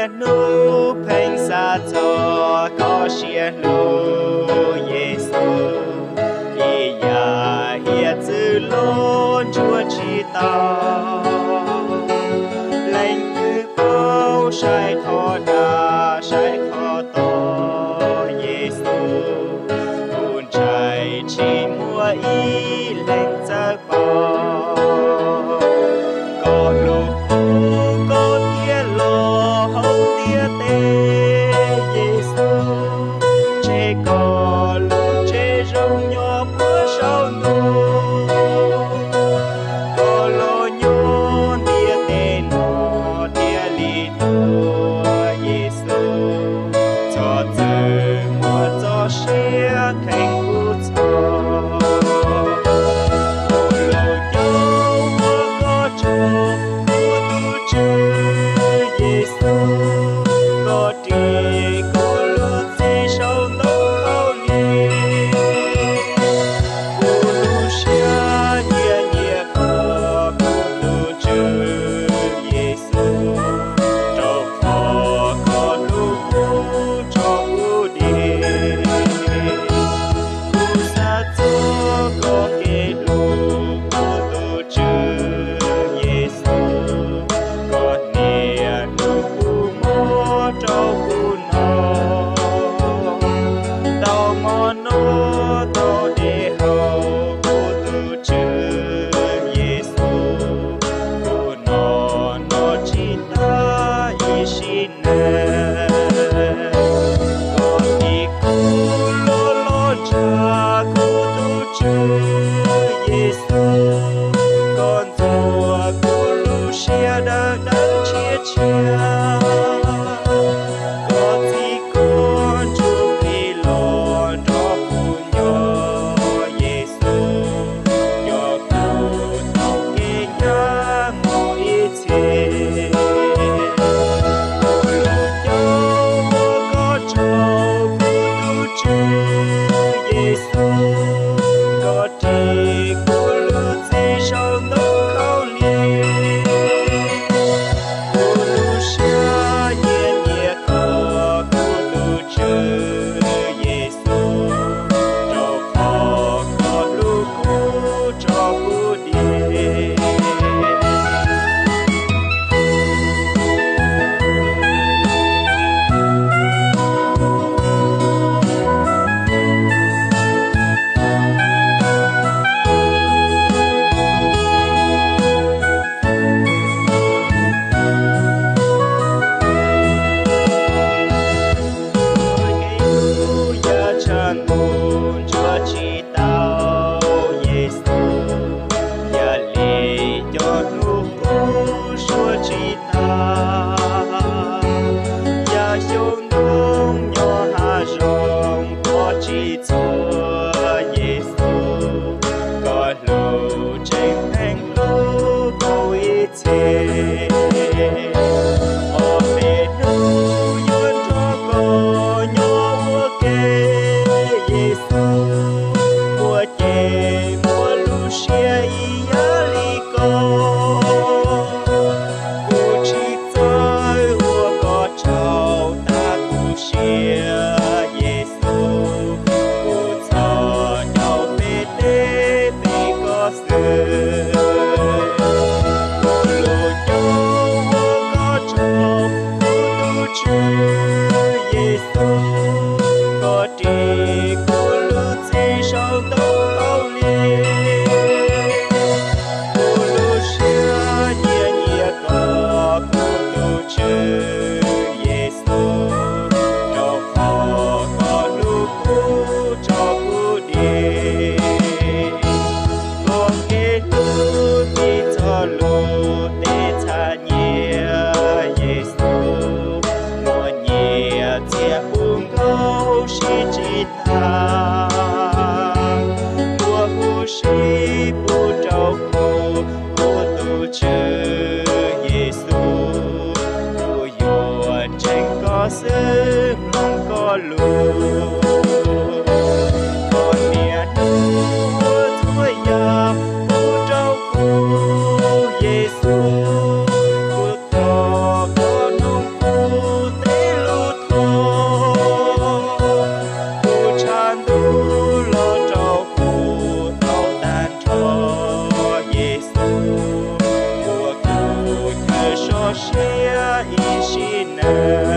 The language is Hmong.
Hnub pheej xav txog koj siab hlub Yexus, ib yam hiav txwv los ntsuas tsis tau. Leej twg paub saib qhov dag saib qhov tod, Yexus kuv ntshai tsis muaj ib leeg txawj paub. Koj hlub kuv koj thiaj los hauv ntiaj teb, Yexus, tseg koj lub tsev zoo nyob puag saum ntuj. Koj los nyob ntiaj teb no thiaj li tuag, Yexus, txhob txwm muab txoj sia kheej kuv txhoj. Kuv lub caub ua koj tsaug, kuv tus Tswv Yexus, koj ris kuv lub txim saum ntoo khaub lig. Kuv lub siab nyiam nyiam koj, kuv tus Tswv Yexus, rau qhov koj hlub kuv tso kuv dim. Kuv xav txog koj kev hlub, kuv tus Tswv Yexus, koj niaj hnub pub mov rau kuv noj. Tau mov noj tau dej haus, kuv tus Tswv Yexus, kuv no noj tsis tag ib sim neej. Koj ris kuv los los ntshav, kuv tus Tswv Yexus, koj ntxuav kuv lub siab dawb dawb tshiab tshiab. Koj txib koj ntsuj plig los nrog kuv nyob, Yexus, coj kuv taug kev ncaj mus ib txhis. Kuv lub caub ua koj tsaug, kuv tus Tswv Yexus, koj ris kuv lub txim saum ntoo khaub lig. Kuv lub siab nyiam nyiam koj, kuv tus Tswv Yexus, rau qhov koj hlub kuv tso kuv dim. Kev hlub yaj tshaj ntuj ntsuas tsis tau, Yexus, yam li cov hnub qub suav tsis tag, yam xyoob ntoo nyob hav zoov pov tsis txhua, Yexus, koj hlub tseem pheej hlub kuv ib txhis. Ob peb hnub yuav nrog koj nyob ua ke, Yexus, muaj ceg muaj lub siab ib yam li koj. Kuv tsis txawj ua koj tsaug tas kuv siab, Yexus, kuv txhos caug peb teb peb koj xwb. Kuv lub caug ua koj tsaug, kuv tus Tswv Yexus, koj ris kuv lub txim saum ntoo khaub lig. Kuv lub siab nyiam nyiam koj, kuv tus Tswv Yexus, rau qhov koj hlub kuv tso kuv dim. Koj kev hlub tiv txog lub teb txhab nyiaj, Yexus, muaj nyiaj txiag pub nkaus siv tsis tag, muaj huv si pub rau kuv, kuv tus Tswv Yexus, kuv yuav ntseeg koj xwb mloog koj lus. Koj niaj hnub ua txhua yam pub rau kuv, Yexus, kuv thov koj mloog kuv sib nws.